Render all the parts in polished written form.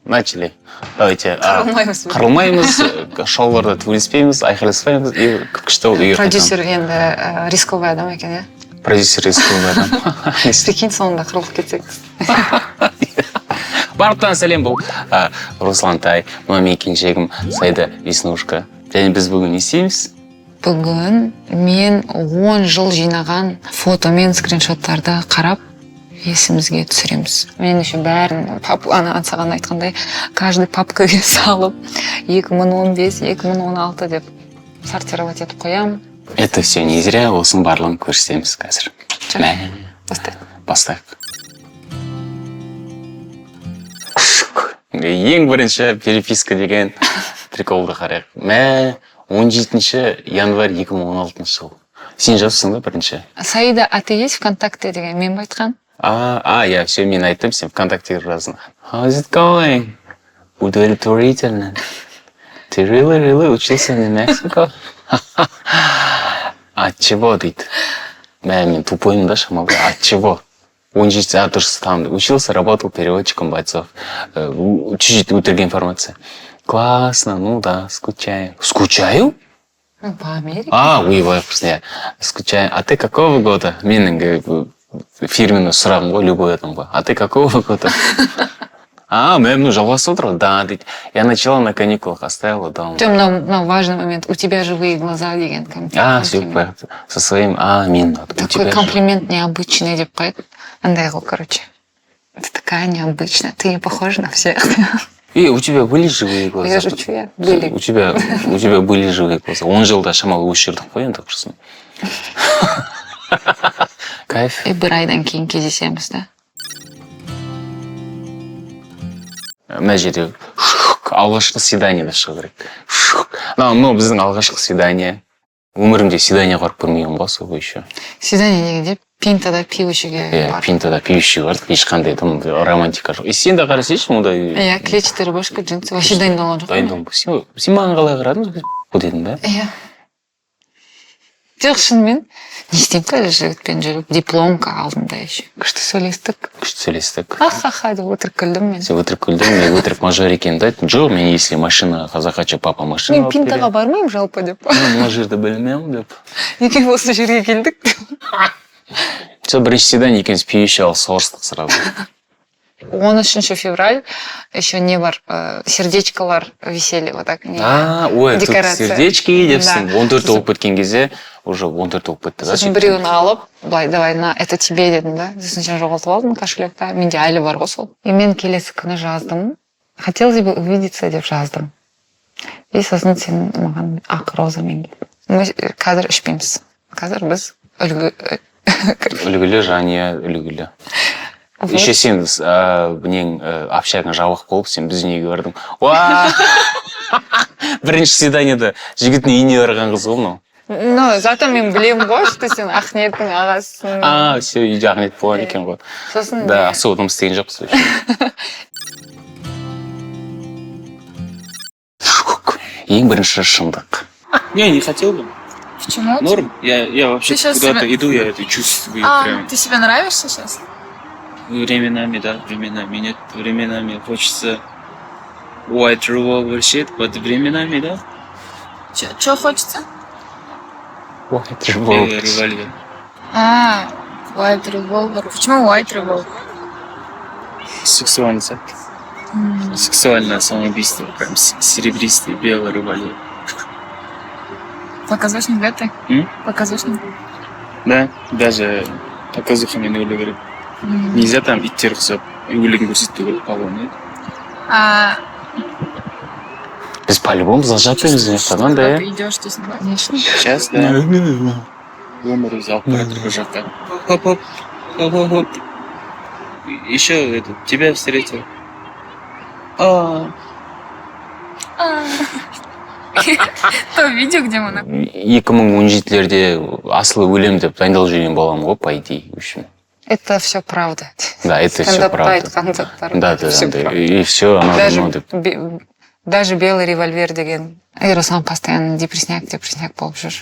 Начали. Давайте. Қырылмаймыз. Қырылмаймыз, шалбарда төбелеспейміз, айқайласпаймыз и күшті болып үйге қайтамыз. Продюсер енді рисковый адам екен, иә? Продюсер рисковый адам. Прикинь, соңында қырылып кетсек. Барлықтарына сәлем, бұл Руслан Тай, мына менің келіншегім Сайда Веснушка. Және біз бүгін не істейміз? Бүгін мен 10 жыл жинаған фото мен скриншоттарды қарап, есімізге түсіреміз. Мен еще бәрін ана саған айтқандай, каждый папкаға салып 2015, 2016 деп сортировать етіп қоямын. Это все не зря, осының барлығын көрсетеміз қазір. Жарайды. Мә, Бастайық. Бастайық. Ең бірінші переписка деген приколды қарайық. Мә, 17 январь 2016 жыл. Сен жазыпсың ба бірінші? «Саида, а ты есть ВКонтакте?» деген мен бе айтқан? А, я все, мен айттым, сен ВКонтакте жаздың. How's it going? Удовлетворительно. Ты really, really учился in Mexico? От чего, дейді. Мә, мен тупоймын да шамалы. От чего? 17, а, дұрыс, там учился, работал переводчиком бойцов. Чуть-чуть өтірік информация. Классно, ну да, скучаю. Скучаю? Ну, по Америке. А, ойбай, просто я скучаю. А ты какого года? Менің фирменный сұрағым ғой любой адамға. А ты какого года? А, мен, ну, жалғасып отыр ғой. Да, дейді. Я начала на каникулах, оставила дома. Жоқ, мынау важный момент. «У тебя живые глаза» деген А, все, комплимент. Со своим, а, мен, у Такой тебя же- комплимент необычный деп қояды. Андай ғой, короче. Ты такая необычная, ты не похожа на всех. И у тебя были живые глаза? Я шучу, я. Были. У тебя были живые глаза. 10 жылда шамалы өшірдік қой енді құрсын. Кайф. И бір айдан кейін кездесеміз, да? Мына жерде алғашқы свиданиеда шығу керек. Мынау біздің алғашқы свидание. Өмірімде свидание барып көрмеген ғой сол еще. Свидание дегенде Пинтада пиво ішуге Иә, бардық. Пинтада пиво ішуге бардық, ешқандай там романтика жоқ. И сен де қарасайшы ондай. Иә, клетчатый рубашка, джинсы, вообще дайындалған жоқпын. Дайындалмай. Сен маған қалай қарадың? Дедің да? Иә. Жоқ, шынымен не істеймін қазір жігітпен жүріп, дипломка алдында еще. Күшті сөйлестік. Күшті сөйлестік. Ха-ха-ха деп өтірік күлдім мен. Сен өтірік күлдің, мен өтірік мажор екенімді айттым. Жоқ, мен если машина захочу, папа машина Мен алып Пинтаға береді. бармаймын жалпы деп. Мен мына жерді білмеймін деп. Неге осы жерге келдік? Сол бірінші свидание екеуміз пиво іше алып соғыстық сразу. 13 февраль еще не бар, сердечкалар висели вот так. Не. А, ой, тут Декорация. сердечки депсің. Да. 14 болып кеткен кезде, уже 14 болып кетті да. Сосын Сөйтіп. біреуін алып, былай, давай, на, это тебе дедім да. Сосын сен жоғалтып алдың кошелекті. Менде әлі бар ғой сол. И мен келесі күні жаздым. «Хотелось бы увидеться» деп жаздым. И сосын сен маған ақ розамен келдің. Мы қазір ішпейміз. Қазір біз үлгі Үлгілі жанұя, үлгілі. Вот. Еще сен нең общагың жабық болып, сен біздің үйге бардың. Уа! Бірінші свиданиеда жігіттің үйіне барған қыз ғой мынау. Но зато мен білемін ғой, что сен Ақниеттің ағасысың. А, все, үйде Ақниет болған екен ғой. Сосын Да, особо дым істеген жоқпыз вообще. Ең бірінші шындық. Не, не хотел бы. Почему? Норм. Я вообще Ты щас куда-то себя- иду, я это чувствую А, прям. ты себе нравишься сейчас? Временами, да, временами нет. Временами хочется white revolver shit, but временами, да, Че хочется? White белый revolver. револьвер. А, white revolver. Почему white revolver? Сексуальный акт. Сексуальное самоубийство, прям серебристый белый револьвер. Показушник, да, ты? М? Показушник. Да, даже показухамен өлу керек. Нельзя там иттер ұқсап өлігін көрсетпеу керек, по-моему, нет? А, Біз по-любому зажатымыз мына жақтан когда да. ты идешь, ты снимаешь? Конечно. Сейчас, да. Өмір өзі алып бара жатыр бір жаққа. Хоп, хоп, хоп, хоп, хоп. Еще этот, тебя встретил. А, То видео, где мы на 2017-лерде асылы өлем деп дайындалып жүрген баламын ғой, по идее, в общем. Это все правда. Да, это все Стендапта правда. айтқан заттар. Да, да, Всё да. правда. И все, анау Даже, мынау деп. Даже белый револьвер деген. И Руслан постоянно депрессняк, депрессняк болып жүр.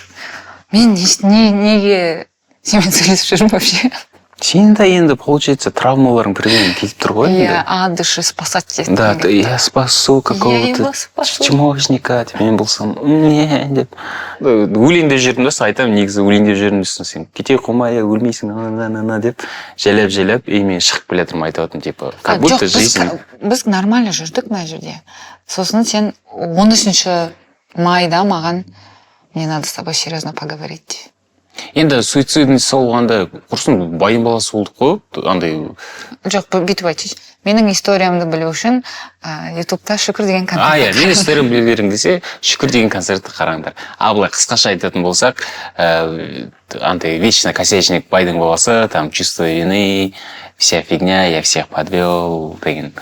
Мен неге сенімен сөйлесіп жүрмін вообще? Сен де енді, получается, травмаларың примерно кетіп тұр ғой енді. Иә, от души спасать еттім. Да, ты, я спасу Я какого-то его спасу. чмошника деп, мен болсам не деп өлейін деп жүрдім да. Сосын айтамын, негізі өлейін деп жүрдім. Сосын сен кете қойма, иә, өлмейсің, ана на на деп жайлап жайлап, и мен шығып келе жатырмын, айтып жатырмын, типа, как А, будто жоқ, біз, жизнь. Біз нормально жүрдік мына жерде. Сосын сен 13 майда маған: «Мне надо с тобой серьезно поговорить». Енді суицидный болғанда, құрсын, байын баласы болдық қой андай. Жоқ, бүйтіп айтайыншы: менің историямды білу үшін Ютубта «Шүкір» деген контент. А, иә, мен историямды біле бергің десе, «Шүкір» деген концертті қараңдар. А былай қысқаша айтатын болсақ, андай вечно косячник, байдың баласы, там чувство вины, вся фигня, я всех подвел деген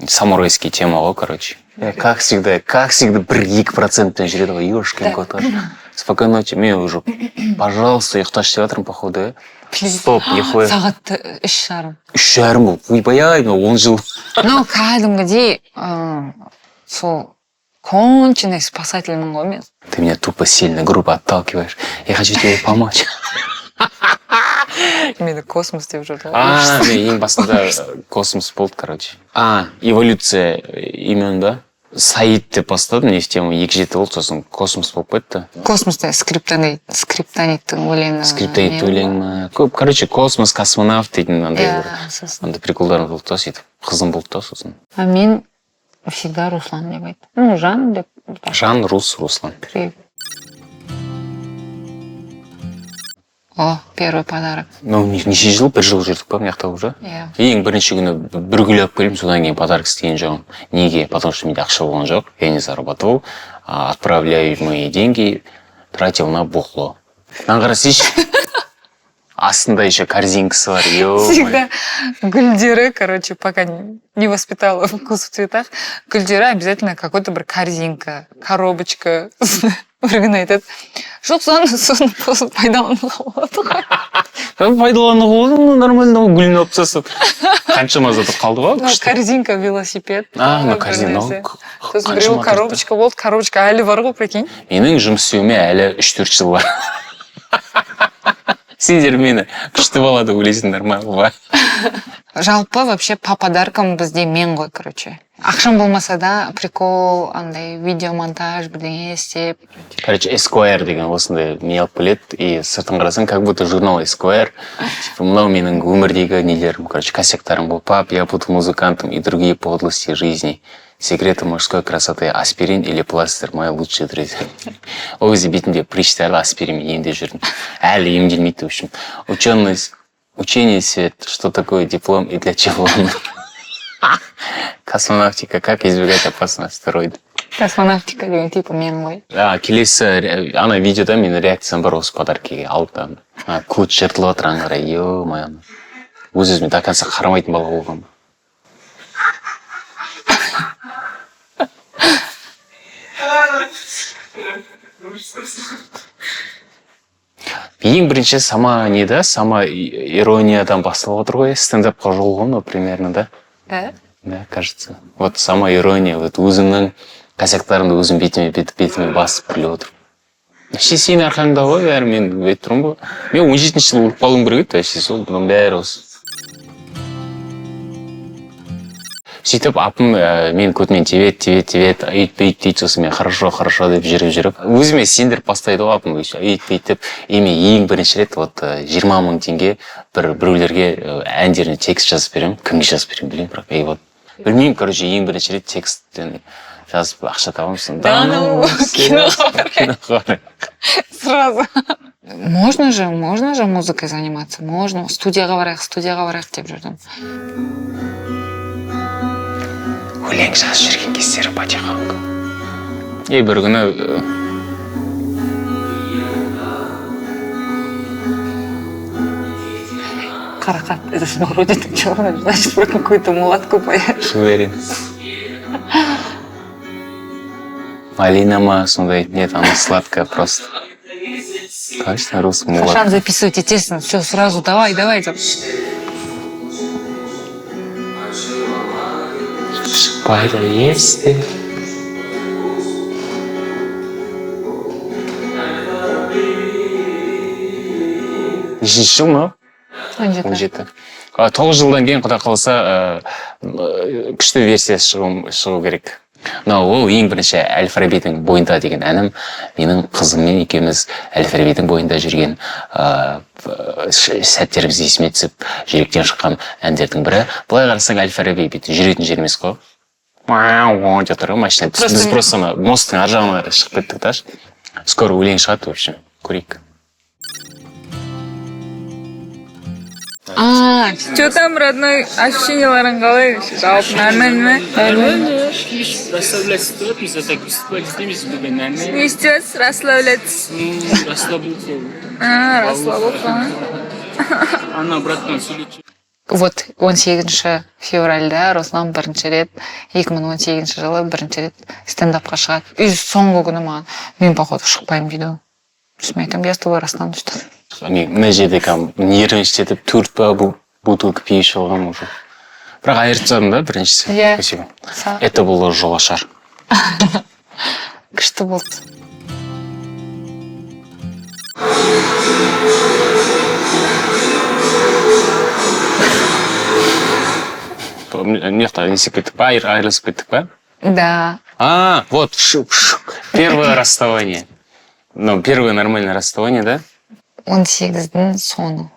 самурайский тема ғой. Короче, как всегда, как всегда, 1-2 процентпен жүреді ғой. Ешкин кот. Спокойной ночи. Мен уже, пожалуйста, ұйықташы деп жатырмын, походу, иә. Стоп, нихуя. Сағат 3:30. 3:30 болып, ойбай ай, мынау 10 жыл. Ну, кәдімгідей сол конченый спасательмін ғой мен. Ты меня тупо сильно, грубо отталкиваешь. Я хочу тебе помочь. Мені космос деп жүрді ғой. А, мен ең басында космос болды, короче. А, эволюция имен ба? Саид деп бастадым, не в тему, 2-7 болды, сосын космос болып кетті. Космоста Скриптонит, Скриптониттің өлеңі. Скриптонит не өлең ма? Көп, короче, космос, космонавт дейтін андай Иә, бір сосын. андай приколдарым болды да, сөйтіп қызым болды да сосын. А мен всегда Руслан деп айттым. Ну, Жан деп. Жан, Рус, Руслан. Привет. О, первый подарок. Ну, неше жыл, бір жыл жүрдік па мына жақта уже? Иә. Ең бірінші күні бір гүл алып келдім, содан кейін подарок істеген жоқпын. Неге? Потому что менде ақша болған жоқ, я не зарабатывал, а отправляемые деньги тратил на бухло. Мынаны қарасайшы, астында еще корзинкасы бар, ё. Всегда гүлдері, короче, пока не воспитала вкус в цветах, гүлдері обязательно какой-то бір корзинка, коробочка. Бір күні айтады: «Жоқ, соны сосын пайдалануға болады ғой». Пайдалануға болады, ну, нормально ғой, гүлін алып тастасып. Қаншама заты қалды ғой, Ну, күшті. Корзинка, велосипед. А, ну, бір корзина, нәрсе. ну, Сосын қаншама біреу тұрды. Коробочка болды, коробочка әлі бар ғой, прикинь. Менің жұмыс істеуіме әлі 3-4 жыл бар. Сендер мені күшті бала деп ойлайсыңдар ма? Ва. Жалпы, вообще, по подаркам бізде мен ғой, короче. Ақшам болмаса да, прикол, андай видеомонтаж, бірдеңе істеп. Короче, Esquire деген осындай не алып келеді, и сыртын қарасаң, как будто журнал Esquire. Типа, мынау менің өмірдегі нелерім, короче, косяктарым был. «Пап, я буду музыкантом» и другие подлости жизни. Секреты мужской красоты, аспирин или пластырь, мои лучшие друзья. Ол кезде бетімде прыщтарды аспиринмен емдеп жүрдім. Әлі емделмейді, в общем. Ученый, учение свет, что такое диплом и для чего он. Космонавтика, как избегать опасного астероида. Космонавтика деген типа мен ғой. А, келесі ана видеода менің реакциям бар осы подаркиге алды. А, көт жыртылып жатыр ана қарай, ё-моё. Өз өзіме до конца қарамайтын бала болғанмын. Ең бірінші сама не да, сама ирониядан басталып отыр ғой, стендапқа жол ғой мынау примерно, да? Да? Да, кажется. Вот сама ирония, вот өзімнің косяктарымды өзім бетіме бетіме басып күліп отырмын. Вообще сенің арқаңда ғой бәрі, мен айтып тұрмын ғой. Мен 17-жылы өліп қалуым керек еді вообще, сол бұның бәрі осы. Сөйтіп апым менің көтімнен тебеді, тебеді, тебеді, өйт бүйт дейді, сосын мен «хорошо, хорошо» деп жүріп жүріп. Өзіме сендіріп бастайды ғой апым, өйт бүйт деп. И мен ең бірінші рет вот 20 000 теңге бір біреулерге әндеріне текст жазып беремін. Кімге жазып беремін білмеймін, бірақ и вот білмеймін, короче, ең бірінші рет тексттен жазып ақша табамын сосын. Да ну, киноға барайық. Киноға барайық. Сразу. Можно же, можно же музыкой заниматься, можно. Студияға барайық, студияға барайық деп жүрдім. Өлең жазып жүрген кездері потихоньку. И бір күні Қарақат, это смородина черная, значит, про какую-то мулатку поешь. Уверен. Малина ма сондай, нет, она сладкая просто. Точно, рус мулат. Қашан записывать етесің? Все, сразу, давай, давай деп. Пайда есть. Нешінші жыл мынау? 17. 17. 9 жылдан кейін, құдай қаласа, күшті версиясы шығу керек. Мынау ол ең бірінші «Әл Фарабидің бойында» деген әнім. Менің қызыммен екеуміз Әл Фарабидің бойында жүрген сәттеріміз есіме түсіп, жүректен шыққан әндердің бірі. Былай қарасаң, Әл Фараби бүйтіп жүретін жер емес қой. Уау деп тұр ғой машина. Біз просто ана мосттың ар жағына қарай шығып кеттік та. Скоро өлең шығады, в общем, көрейік. А, Что там, родной, ощущенияларың қалай вообще? Жалпы нормально ма? Нормально. Расслабляться тұрады, так выступать істейміз бүгін, нормально. Не істейсіз, расслабляться? Ну, расслабился. А, расслабился. Ана браттан сөйлетші. Вот 18 февральда Руслан бірінші рет, 2018 жылы бірінші рет стендапқа шығады. И соңғы күні маған: «Мен, походу, шықпаймын», — дейді ғой. Сосын мен айтамын: «Я с тобой расстанусь». Мен мына жерде кәдімгі нервничать етіп, төрт па бутылка пиво ішіп алғанмын уже, бірақ айырып тастадым да біріншісі. Иә. Спасибо, это было жолашар. Күшті болды. Мына жақта не істеп кеттік па, айырылысып кеттік па? Да. А, вот шук, шук. Первое расставание, ну, первое нормальное расставание, да. 18-дің соңы.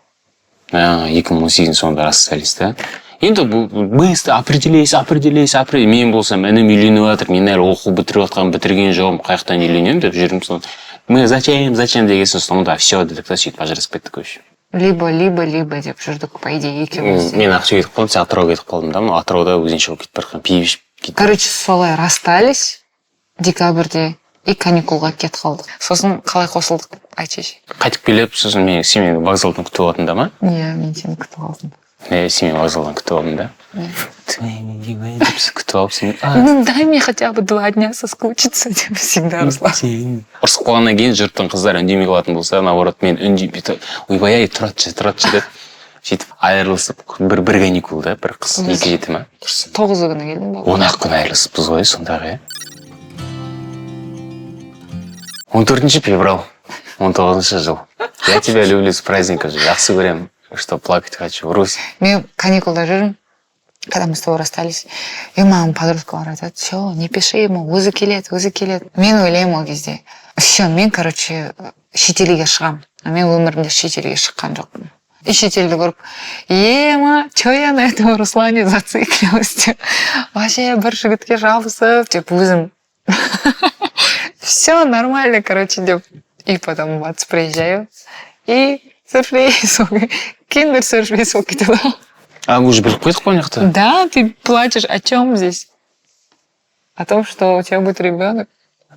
2018-дің соңында расстались да. Енді бұл быстро определись, определись, определись. Мен болсам, інім үйленіп жатыр, мен әлі оқу бітіріп жатқан, бітірген жоқпын, қай жақтан үйленемін деп жүрмін. Соны мы зачем, зачем деген соң, соңында все дедік та, сөйтіп ажырасып кеттік, в общем. Либо, либо, либо деп жүрдік, по идее, екеуміз де. Мен Ақтөбеге кетіп қалдым, сен Атырауға кетіп қалдың да. Мына Атырауда өзінше болып кетіп бара жатқан, пиво ішіп кетіп. Короче, солай расстались декабрьде и каникулға кетіп қалдық. Сосын қалай қосылдық, айтшы. Қайтып келіп, сосын мен, сен мені вокзалдан күтіп алдың да ма? Иә, мен сені күтіп алдым. Иә, сен мені вокзалдан күтіп алдың да. Деп күтіп алып сен Ну, дай мне хотя бы 2 дня соскучиться деп всегда, Руслан. Ұрысып қалғаннан кейін жұрттың қыздары үндемей қалатын болса, наоборот, мен үндей, бүйтіп: «Ойбай ай, тұратшы, тұратшы», — деп. Сөйтіп айырылысып, бір каникул да, бір қыс, 2 жеті ма? 9-ы күні келдің ба? 10 ақ күн айырылысыппыз ғой сондағы, иә. 14 февраль, 19-жыл. Я тебя люблю, с праздником же. Жақсы көремін, что плакать хочу. Русь. Мен каникулда жүрмін, когда мы с тобой расстались, и маған подружкалар айтады: «Все, не пиши ему, өзі келеді, өзі келеді». Мен ойлаймын ол кезде: все, мен, короче, шетелге шығамын. А мен өмірімде шетелге шыққан жоқпын. И шетелді көріп: «Ема, че я на этом Руслане зациклилась?» — деп, вообще бір жігітке жабысып деп, өзім все нормально, короче, деп. И потом бац, приезжаю, и сюрприз, киндер сюрприз болып кетеді ғой. А, уже біліп қойдық қой ана жақта. Да, ты плачешь о чем здесь? О том, что у тебя будет ребенок.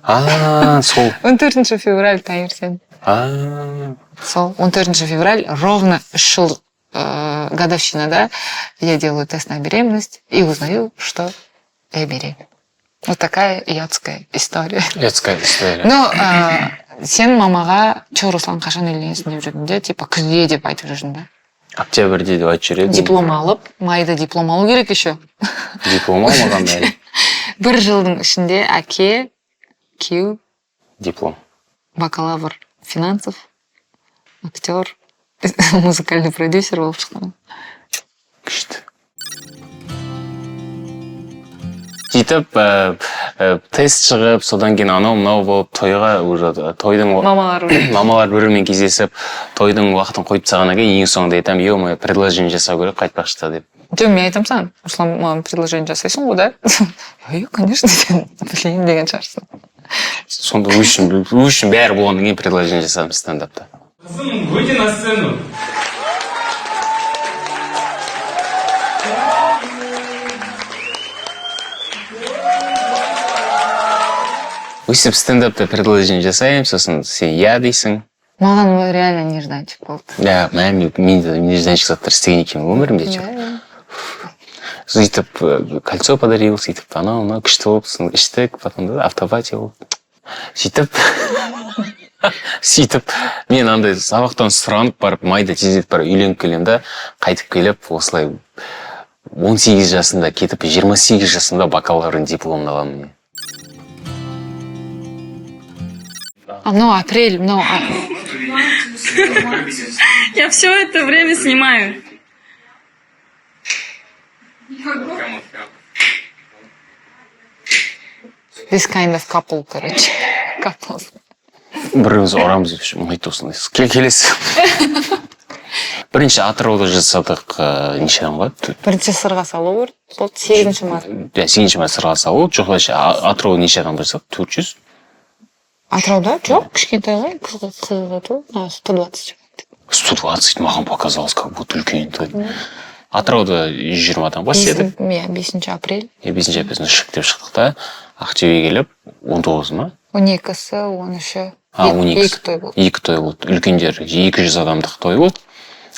А, сол. 14 февраль таңертең. А. Сол 14 февраль, ровно 3 жыл, годовщина, да, я делаю тест на беременность и узнаю, что я беременна. Вот такая ұятская история. Детская история. Ну, сен мамаға: «Че, Руслан, қашан үйленесің?» — деп жүрдің де, типа күзде деп айтып жүрдің да. Октябрьде деп айтып жүр едім. Диплом алып, майда диплом алу керек еще. Диплом алмаған әлі. Бір жылдың ішінде әке, күйеу, Диплом. бакалавр финансов, актер, музыкальный продюсер болып шықтым. Күшті. Сөйтіп тест шығып, содан кейін анау мынау болып, тойға уже тойдың Мамалар уже. Мамалар бір бірімен кездесіп, тойдың уақытын қойып тастағаннан кейін, ең соңында айтамын: «Е мое, предложение жасау керек қайтпақшы», — деп. Жоқ, мен айтамын саған: «Руслан, маған предложение жасайсың ғой, да?» «Иә, конечно, сен білейін деген шығарсың». Сонда өз үшін бәрі болғаннан кейін предложение жасадым стендапта. Қызым, выйди на сцену. Өйстіп стендапта предложение жасаймын, сосын сен «иә» дейсің. Маған ол реально нежданчик болды. Да, мә, мен де нежданчик заттар істеген екенмін өмірімде че. Сөйтіп кольцо подарил, сөйтіп анау мынау күшті болып, сосын іштік, потом да афтепати болды. Сөйтіп мен андай сабақтан сұранып барып, майда тездетіп барып үйленіп келемін да, қайтып келіп, осылай 18 жасында кетіп, 28 жасында бакалаврдың дипломын аламын мен. А мынау апрель, мынау Я все это время снимаю. Прямо, прямо. This kind of couple, короче. Couples. Бірімізді ұрамыз деп ұнайды осындай. Келесі. Бірінші Атырауда жасадық, неше адамға? Бірінші сырға салу болды, 8 март. Иә, 8 март сырға салу. Жоқ, вообще Атырауда неше адамға жасадық? 400? Атырауда жоқ, кішкентай ғой, қызға, 120. 120, маған показалось, как будто үлкен той. Атырауда 120 адамға істедік. Иә, 5 апрель. Иә, 5 апрель шық деп шықтық та, Ақтөбеге келіп, 19 ма? 12-сі, 13-і. А, 12-сі. Екі той болды. Екі той болды. Үлкендер 200 адамдық той болды.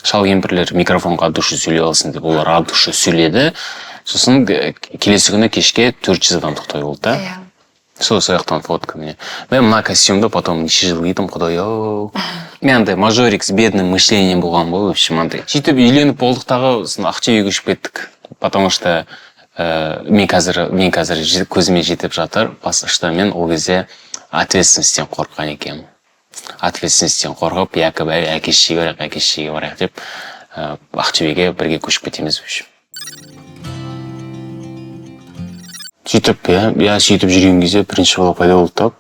Шал кемпірлер микрофонға от души сөйлей алсын деп, олар от души сөйледі. Сосын келесі күні кешке 400 адамдық той болды да. Иә. Сол жақтан фотка міне. Мен мына костюмді потом неше жыл кидім, құдай ау. Мен андай мажорик с бедным мышлением болған ғой, в общем, андай. Сөйтіп үйленіп болдық дағы, сосын Ақтөбеге көшіп кеттік. Потому что мен қазір көзіме жетіп жатыр, что мен ол кезде ответственностьтен қорыққан екенмін. Ответственностьтен қорқып, якобы әке шешеге барайық, әке шешеге барайық деп, Ақтөбеге бірге көшіп кетеміз, в общем. Сөйтіп, иә, сөйтіп жүрген кезде бірінші бала пайда болды да,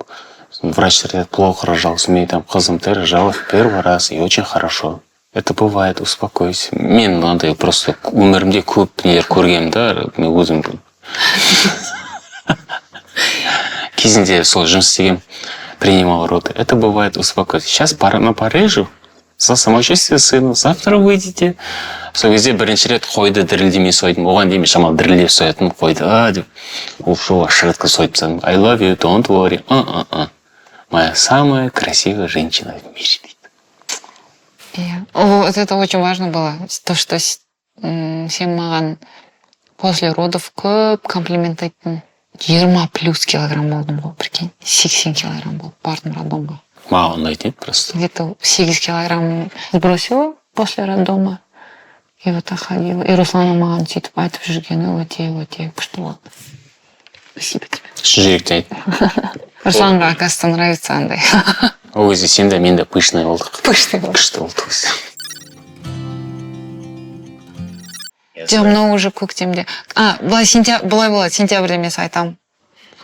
сосын врачтар айтады: «Плохо рожался». Мен айтамын: «Қызым, ты рожала в первый раз и очень хорошо, это бывает, успокойся». Мен мынандай просто өмірімде көп нелер көргенмін да. Мен өзім кезінде сол жұмыс істегенмін, принимал роды. «Это бывает, успокойся, сейчас пора на порежу за самочувствие сына, завтра выйдете». Сол кезде бірінші рет қойды дірілдемей сойдым. Оған дейін мен шамалы дірілдеп соятынмын қойды. А деп ушел, шырытқы сойып тастадым. «I love you, don't worry, а а а моя самая красивая женщина в мире», — дейді. Иә. Вот это очень важно было, то, что сен маған после родов көп комплимент айттың. 20 плюс килограмм болдым ғой, прикинь. 80 килограмм болып бардым роддомға. Маған ұнайтын еді просто. Где-то 8 килограмм сбросила после роддома. И вот так ходила. И Руслан маған сөйтіп айтып жүргені өте өте күшті болды. Спасибо тебе. Шын жүректен айт. Русланға, оказывается, нравится андай. Ол кезде сен де, мен де пышный болдық. Пышный болды. Күшті болды ол кезде. Жоқ, мынау уже көктемде. А, былай былай болады, сентябрьде мен айтамын: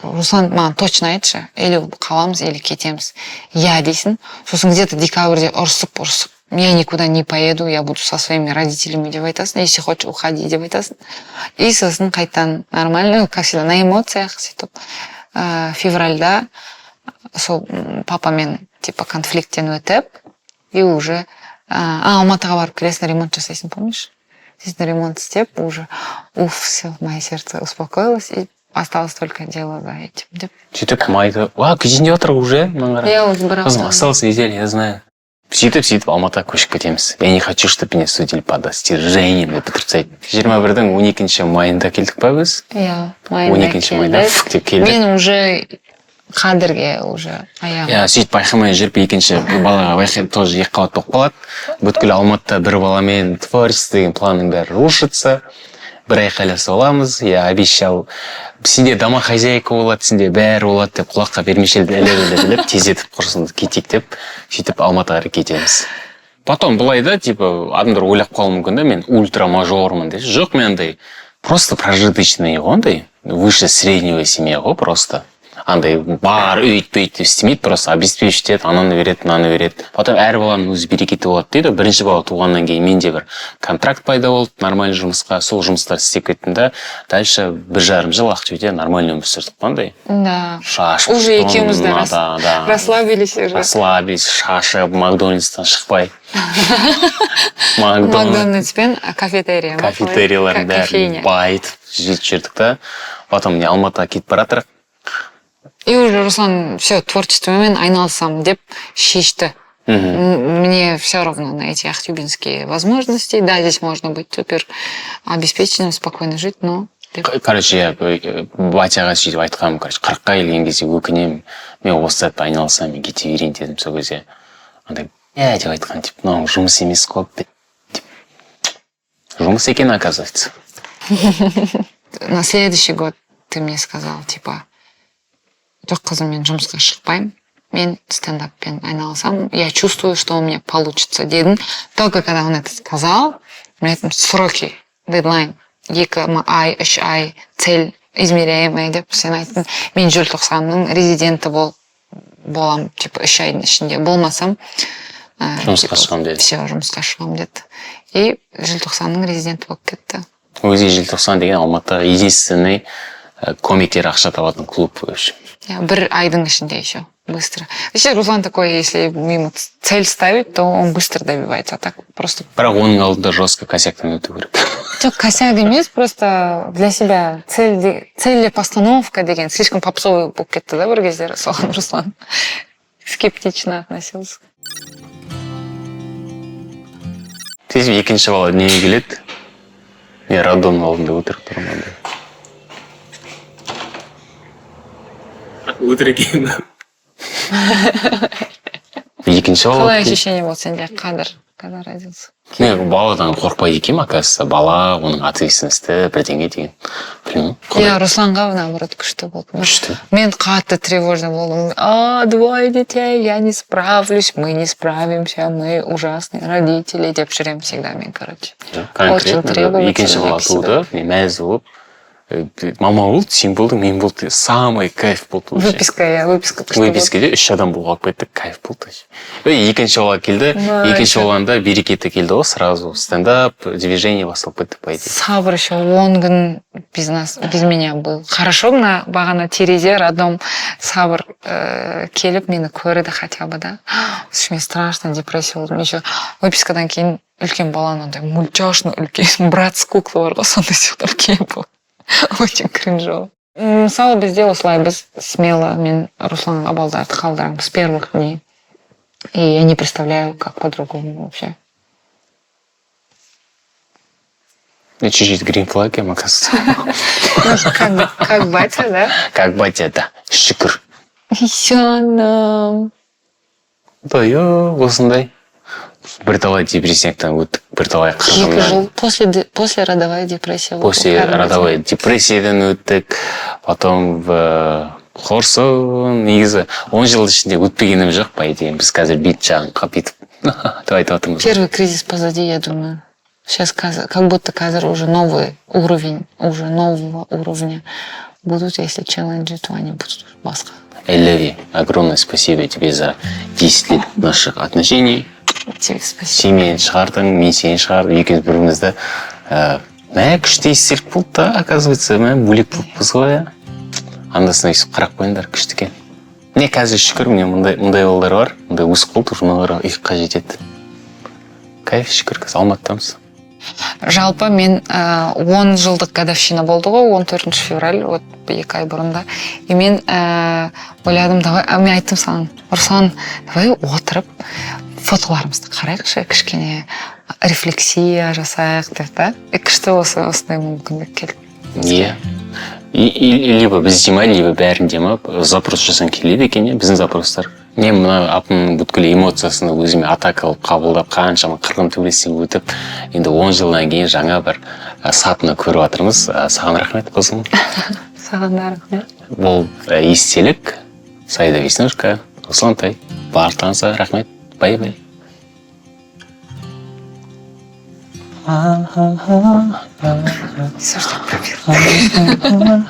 «Руслан, маған точно айтшы, или қаламыз, или кетеміз». «Я» дейсің. Сосын где то декабрьде ұрысып ұрысып, «Я никуда не поеду, я буду со своими родителями» деп айтасың, «Если хочешь, уходи» деп айтасың. И сосын қайтадан нормально, как всегда, на эмоциях сөйтіп, февральда сол папамен типа конфликттен өтіп, и уже Алматыға барып келесің, ремонт жасайсың, помнишь? Сосын ремонт істеп, уже уф, все, мое сердце успокоилось, и осталось только дело за этим деп. Сөйтіп майды, уа, кетейін деп жатыр уже, мынаны қара. Я уже бір Қызым, апта. Осталась неделя, я знаю. Сөйтіп Алматыға көшіп кетеміз. «Я не хочу, чтобы меня судили по достижениям» деп бітіріп тастайды. 21-дің 12 майында келдік па біз? Иә. 12 майда Майында. Фук деп келдік. Мен уже қадірге уже аяғым. Иә, сөйтіп байқамай жүріп екінші балаға байқай, тоже екі қабат болып қалады. Бүткіл Алматыда бір баламен творчество деген планның бәрі рушится. Бір айқайласып аламыз: «Я обещал, сенде домохозяйка болады, сенде бәрі болады» деп, құлаққа вермишельді іліп, іліп, іліп, тездетіп, құрысын, кетейік деп, сөйтіп Алматыға қарай кетеміз. Потом былай да, типа, адамдар ойлап қалуы мүмкін да, мен ультра мажормын деп. Жоқ, мен андай просто прожиточный ғой, андай выше среднего семья ғой. Просто андай бар, өйт бүйт деп істемейді, просто обеспечить етеді, ананы береді, мынаны береді. Потом әр баланың өз берекеті болады дейді ғой. Бірінші бала туғаннан кейін менде бір контракт пайда болды нормальный жұмысқа, сол жұмыстарды істеп кеттім да, дальше 1,5 жыл Ақтөбеде нормальный өмір сүрдік қой андай. Шашып, Уже екеуміз де да. расслабились уже. Расслабились, шашып, Макдональдстан шықпай, Макдональдс. Макдональдс пен кафетерия ма? Кафетериялардың бәрін Кофейня. байытып жетіп жүрдік та, потом міне, Алматыға кетіп бара жатырық. И уже Руслан все, творчествомен айналысамын деп шешті. Мне все равно на эти ахтюбинские возможности. Да, здесь можно быть супер обеспеченным, спокойно жить, но деп. Короче, я батяға сөйтіп айтқанмын: короче, 40-қа келген кезде өкінемін, мен осы затпен айналысамын, мен кете берейін дедім. Сол кезде андай иә деп айтқан, типа, мынау жұмыс емес қой деп. Жұмыс екен, оказывается. На следующий год ты мне сказал, типа, жоқ, қызым, мен жұмысқа шықпаймын. Мен стендаппен айналысамын, я чувствую, что у меня получится, дедің. Только когда он это сказал, мен айттым: сроки, дедлайн 2 ай, 3 ай, цель измеряемая деп. Сен айттың: мен желтоқсанның резиденті боламын, типа, 3 айдың ішінде болмасам, Жұмысқа типа, шығамын деді. Все, жұмысқа шығамын деді. И желтоқсанның резиденті болып кетті. Өзі желтоқсан деген Алматыдағы единственный комиктер ақша табатын клуб вообще. Иә, бір айдың ішінде еще быстро. Вообще Руслан такой, если ему цель ставить, то он быстро добивается. А так просто. Бірақ оның алдында жестко косяктан өту керек. Жоқ, косяк емес, просто для себя цель, цель постановка деген слишком попсовый болып кетті да бір кездері, соған Руслан скептично относился. Сөйтіп екінші бала дүниеге келеді, мен роддомның алдында өтірік тұрмын андай. Өтірік екен. Екінші бала Қалай ощущение болды сенде, Қадыр, когда родился? Мен баладан қорықпайды екенмін, оказывается. Бала, оның ответственності, бірдеңе деген, білмеймін. Иә, Русланға наоборот күшті болды. Күшті. Мен қатты тревожно болдым: а, двое детей, я не справлюсь, мы не справимся, мы ужасные родители деп жүремін всегда мен, короче. Конкретно требовательный екінші бала к себе. туды, мен мәз болып, мама болды, сен болдың, мен болды, самый кайф болды вообще. Выписка, иә, выписка күшті болды. Выпискаде үш адам болып қалып кеттік, кайф болды вообще. Ей, екінші бала келді. Екінші баланда берекеті келді ғой, сразу стендап движение басталып кетті, по идее. Сабыр еще 10 күн без нас, без меня был. Хорошо, мына бағана терезе роддом Сабыр келіп мені көрді хотя бы да. Слушай, мне страшно, депрессия болдым. Еще выпискадан кейін үлкен баланы андай мультяшный үлкен брат с куклы бар ғой, сондай сияқты үлкен болды. Очень кринжово. Мысалы, бізде осылай, біз смело мен Русланға балдарды қалдырамыз с первых дней. И я не представляю, как по-другому вообще. Я чуть-чуть green flag, я, оказывается. Ну, как батя, да? Как батя, да. Шүкір. Жаным. Құдай, осындай. Бірталай депрессиядан өттік, бірталай 2 қырғыннан. жыл после родовая депрессия болды. После Кәдімгідей. родовой депрессиядан өттік, потом в Қорсын. Негізі 10 жыл ішінде өтпегенім жоқ, по идее. Біз қазір бет жағын бүйтіп деп айтып жатырмыз. Первый кризис позади, я думаю. Сейчас как будто қазір уже новый уровень, уже нового уровня будут, если челленджи, то они будут уже басқа. I love you. Огромное спасибо тебе за 10 лет наших отношений. Тебе спасибо. Сен мені шығардың, мен сені шығардым, екеуміз бір бірімізді мә, күшті естелік болды да, оказывается, мә, бөлек болыппыз ғой, иә. Анда санда өйстіп қарап қойыңдар, күшті екен. Міне, қазір шүкір, міне мындай балалар бар, мындай өсіп қалды, уже мыналарға ұйыққа жетеді. Кайф, шүкір, қазір Алматыдамыз. Жалпы мен 10 жылдық годовщина болды ғой, 14 февраль, вот 2 ай бұрында. И мен ойладым, давай, мен айттым саған: Руслан, давай отырып фотоларымызды қарайықшы, кішкене рефлексия жасайық деп та. И күшті осындай мүмкіндік келді. Иә. И либо бізде ма, либо бәрінде ма, запрос жасаң келеді екен, иә, біздің запростар. Мен мына апамның бүткіл эмоциясын өзіме атака қылып қабылдап, қаншама қырғын төбелестен өтіп, енді 10 жылдан кейін жаңа бір сатыны көріп жатырмыз. Саған рахмет, қызым. Саған да рахмет. Бұл естелік, Саида Веснушка, Руслан Тай. Барлықтарыңызға рахмет. Бай-бай. Всё, что пробил.